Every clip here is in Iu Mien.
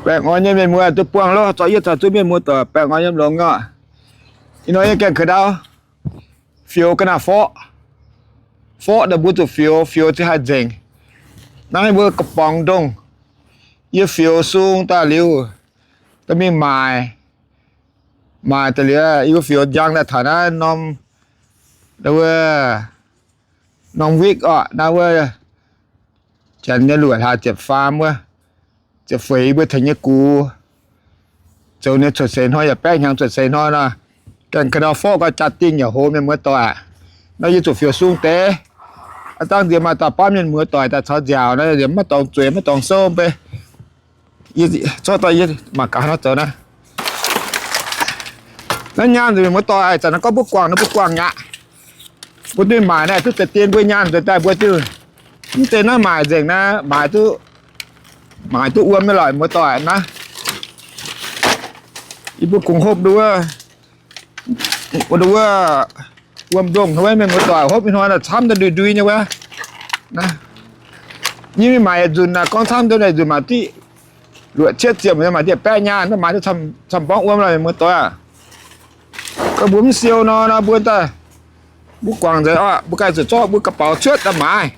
Baengh orn nyei mienh muoz duqv buangh loh, zorqv yie caux zuqc mienh muoz doic baengh orn yiem longx nyei. Ih hnoi yie gaengh ka'ndau fioux ga'naaiv forqv, forqv daaih mbuo zuqc fioux, fioux ziouc haih nzengc. Naaiv mbuo ga'borngz ndongh, yie fioux sung daaih liuz, daaih mingh maaic, maaic daaih liuz, yie mbuo fioux njang daaih taux naaiv norm, wuov, norm wik orqc, naaiv wuov janx nyei luoqc hlaax ziepc faam wuov, ziepc feix yie mbuo tengx nyei gux, zoux nyei cuotv seix hnoi yaac baeqv hnyangx cuotv seix hnoi nor, gaengh ka'ndau forqv gau jaa-dingh yaac hoz mienh muoz doic. Nor yie zuqc fioux sung deix. Aav dangh nziex maaih dauh baav mienh muoz doic daaih caux nziaauc nor, maiv dorngx zueiz maiv dorngx souv mv bei. Yie zorqv daaih yie mangc gaax nor zoux naaiv. Naaiv nyaanh nzengc mienh muoz doic, ih zanc naaiv gorngv mbuo guangc nor mbuo guangc aqv. Mbuo duqv maaic naaiv duqv deix dien mbuo nyaanh nzuonx daaih mbuo duqv mv deix naaiv maaic nzengc naaiv, maaic duqv, maaic duqv wuom nyei lorqc mienh muoz doic naaiv. Yie mbuo kungx hopv nduov, wuov wuom ndongh hnoi mienh muoz doic, hopv ih hnoi camv daaih ndui-ndui nyei wuov. Yie mingh maaic yietc nzunc naaic gorngv camv daaih nzunc maaic diqv luoqc cietv ziepc, maaic diqv baeqv nyaanh, maaic duqv camv-mborngv wuom lorqc mienh muoz doic. Gorngv mbuo mv siou nor, nor mbuo daaih, mbuo guangc nzengc orqc, mbuo ganh zuqc zorqv mbuo ga'baux cuotv daaih maaiz.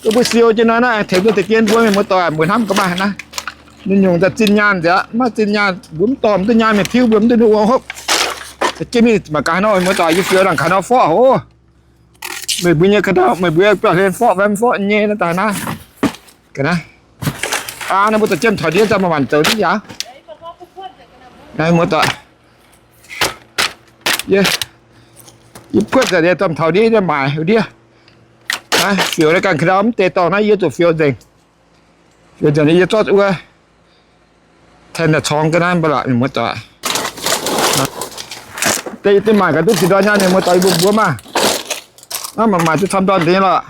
Gorngv mbuo siou jienv nor naaiv, tengx duqv deix dien mbuo mienh muoz doic, mbuo hnamv ga'maaih naaiv. Nyungc-nyungc daaih zinh nyaanh nzengc, maiv zinh nyaanh mbuo mv dorh mv duqv nyaanh mingh tiuv, mbuo mv duqv ninh wuom hopv. Za'gengh mingh mangc gaax nor, mienh muoz doic, yie fioux dangh gaax nor forqv oc. Meih mbuo nyei ga'ndau, meih mbuo biauv hlen forqv, mv forqv nyei naaiv daaih naaiv. Ga'naaiv, aa, naaiv mbuo daaih jienv taux ndiev daaih maaih maanc zoux ndiev yaac. Naaiv mbuo daaih, yie, yie puotv nzengc liuz daaih taux ndiev maaic ndiev. Naaiv fioux naaiv ganh ka'ndau mv deix dorngh naaiv yie zuqc fioux nzengc. Fioux nzengc yie zorqv wuov tengx daaih corngx ga'naaiv mv baac lorqc mienh muoz doic. Deix maaic gaax duqv zinh ndorm nyaanh mienh muoz doic, yie mbuo mbuo maah. Naaiv maaic maaih duqv camv ndorm deix nyei lorqc.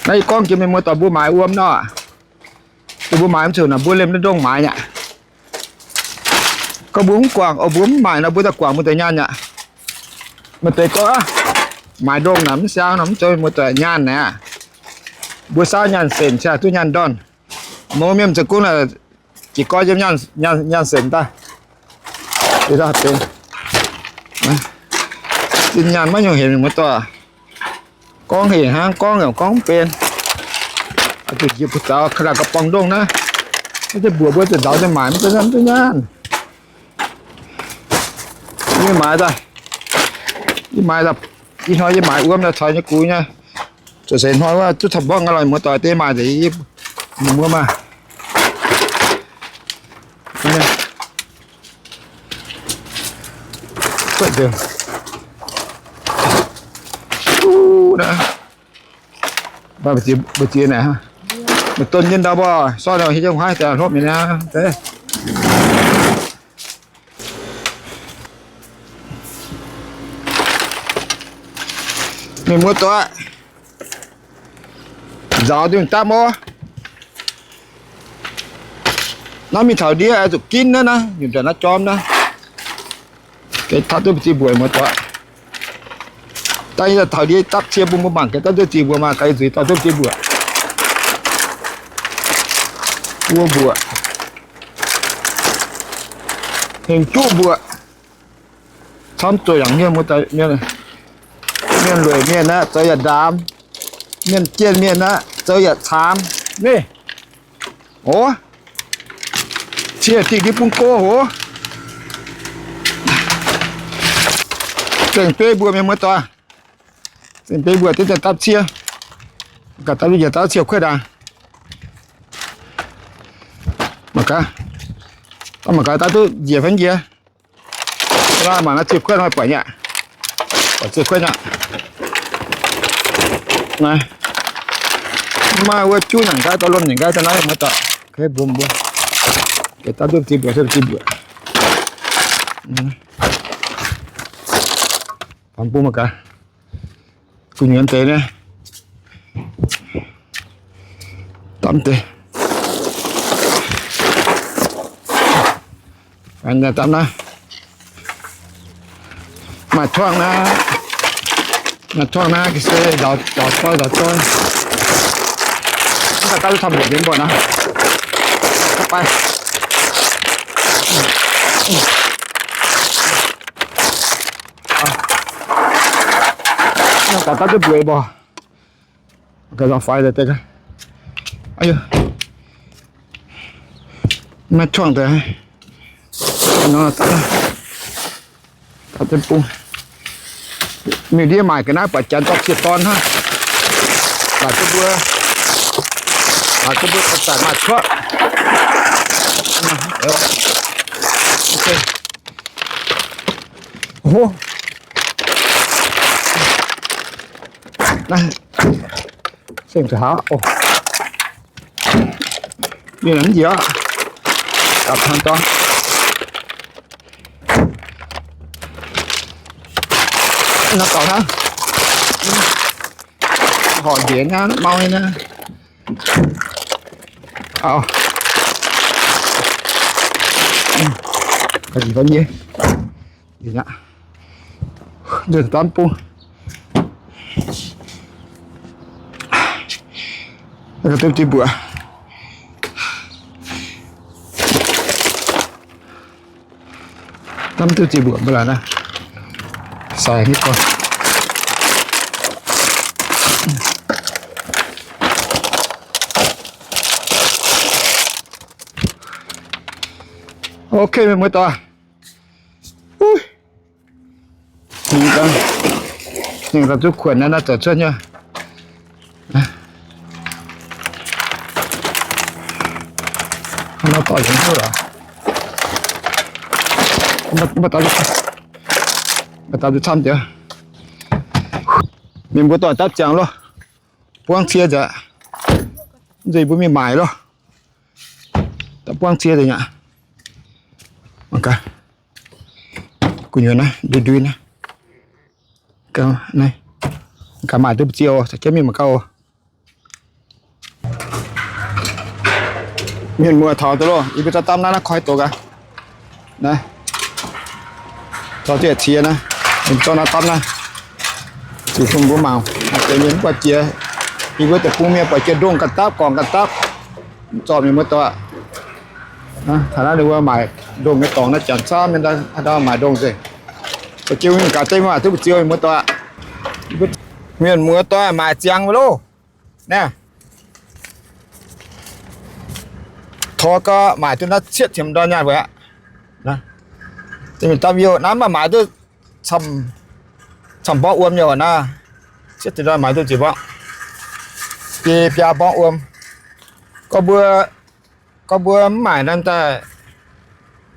Naaiv yie gorngv jiex mienh muoz doic mbuo maaiz wuom nor, mbuo maaiz mv zuqc naaic mbuo liemh ndongh maaiz aqv. Gorngv mbuo mv guangc, mbuo mv maaiz nor mbuo daaih guangc mbuo deix nyaanh aqv. Maaih deix gorngv, maaiz ndongh naaic mv siang nor mv zoux mienh muoz doic nyaanh naaic. Mbuo saauv nyaanh senc, siang duqv nyaanh ndorn. Mouz mienh za'gengh naaic jiez gorn yiem nyaanh senc daaih. Nyaanh maiv nyungc hec mienh muoz doic. Gorngv hec hnangv, gorngv yaac gorngv mv benx. Zuqc njiec buoz-zaux ka'laah ga'borngv ndongh naaiv. Mv zeiz mbuoqc mbuo zuqc nzaaux deix maaic mv zeiz, mv zeiz nyaanh. Yie maaiz daaih, yie maaiz daaih, ih hnoi yie maaiz wuom daaih caux nyei gux nyei. Zuqc seix hnoi wuov duqv camv-mborngv aqv lorqc, muoz-doic deix maaic nzengc yie mbuo maah. Mbu'ziex naaic, mbu'ziex naaic, mbu'ziex ndau mbuo sortv nor hietv jienv haaix daaih hlopv mingh naaiv. Mienh muoz-doic, nzaaux dingh dapv oc. Naaiv mingh taux ndiev zuqc ginv naaiv, naaiv nyungc nzanc naaiv jorm naaiv. Ga'tapv duqv mbu'ziex mbuoqc muoz-doic. Daaih taux ndiev dapv cie bun mbuo mangc, ga'tapv duqv ziex mbuoqc maah, ga'zueiz daaih duqv ziex mbuoqc. Buo mbuoqc, hengx juqv mbuoqc. Camv zoux yangh mienh, mienh lueic mienh aqv, zoux yaac ndaamx. Mienh jienh mienh aqv, zoux yaac caamx. Naaiv, o, cie dingh ndiev bun go hoz. Zengc beiv mbuoqc mienh muoz-doic. Zengc beiv mbuoqc deix daaih dapv cie. Gaax dapv njiec dapv cie kuotv aqv. Mangc gaax, mangc gaax dapv duqv njiec fai njiec. Mangc naaiv cie kuotv buatc nyei, buatc cie kuotv nyei. Naaiv, maaih wuov juv nyanc nqaai, daaih lomh nyanc nqaai daaih naaiv muoz-doic. Kei bun mbuo, ga'dapv duqv ziex mbuoqc, duqv ziex mbuoqc. Bun mbuo mangc gaax. Gu'nyuoz deix naaiv, dapv deix. Dapv naaiv, maaih tuangv naaiv, maaih tuangv naaiv ga'sie nzaaux, nzaaux zoi, nzaaux zoi. Mv baac daaih camv mbuoqc mienh mbuo naaiv. Bai. Gaax daaih duqv mbuoqc mbuo. Gaax faix deix. Maiv cuangv deix. Mingh ndiev maaic ga'naaiv buatc janx dorh cie dorn hnangv. Laaic duqv mbuo, laaic duqv mbuo zanc maaih cuotv. Seng zuqc haav oc. Mingh naaic mv njiec aqv. Gapv tangx dorn. Naaiv gauh hnangv. Horc njiec naaiv mau nyei naaiv. Auv, nyei, nzuonx danv bung. Duqv dieh mbuoqc. Danv duqv dieh mbuoqc mv baac naaiv, sai nyei gorn. Ok, mienh muoz-doic. Ninh gauh zuqc kuonx naaiv, naaiv zoux cuotv nyei. Hnangv nor dorh nzengc duqv lorqc. Mv baac daux, mv baac daux camv deix. Mienh muoz-doic dapv ziangx loh. Buangv cie nzengc. Mv nzunc mbuo mingh maaic loh. Dapv buangv cie nzengc aqv. Mangc gaax. Gu'nyuoz naaiv ndui ndui naaiv. Gaax, naaiv gaax maaic duqv mbu'ziex oc, caux jienv mingh mangc gaax oc. Mienh muoz taux duqv loh, yie mbuo zaux dapv naaiv, naaiv koi doqc gaax. Naaiv, zorqv jienv cie naaiv, zorqv naaiv dapv naaiv. Zuqc bun mbuo mangc, deix mienh mv buatc jiex, yie mbuo deic-bung mienh buatc jiex ndongh ga'dapv, gorngv ga'dapv, mv zorqv mienh muoz-doic. Taux naaiv ninh mbuo maaic ndongh nyei dorngx naaiv, janx camv mienh haaix dauh maaic ndongh nzengc. Zoux jienv mingh gaax deix mv baac duqv mbu'ziex mienh muoz-doic. Mienh muoz-doic maaic ziangx mv loh. Naaiv, tor gau maaic duqv naaiv cietv ziepc ndorn nyaanh weic aqv. Naaiv, dapv youh naaiv maaih maaic duqv camv mborqv wuom nyei naaiv. Cietv ziepc ndorn maaic duqv ziepc mborqv, biei biaa mborqv wuom. Gorngv mbuo, gorngv mbuo mv maaic naaiv daaih,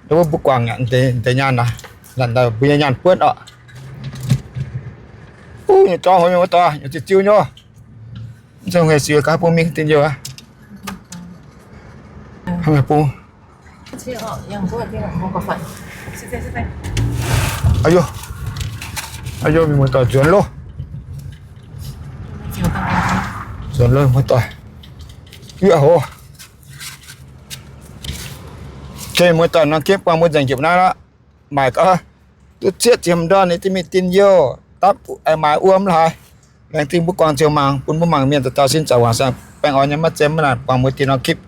mbuo mbuo guangc deix nyaanh naaic, mbuo nyei nyaanh buonv orqc. Uv, nyei zorng hoz nyei wuov doic, nyei ziux ziux nyei. Mv zeiz hungh siec gaax bung mingh dinh youh aqv. Bung. Aa, mienh muoz-doic nzuonx loh. Nzuonx loh muoz-doic. Yie hoz. Muoz-doic nor gipv buangh mbuo nzengc jipv naaiv lorqc. Maaic gau, duqv cietv ziepc ndorn ninh dinh mingh dinh youh, dapv maaic wuom laaix. Laengz zingh mbuo guangc ziouc mangc, bun mbuo mangc mienh dauh dauh sin zaangc waangc saeng baengh orn nyei maiv zem maiv naanc, buangh mbuo dinh nor gipv.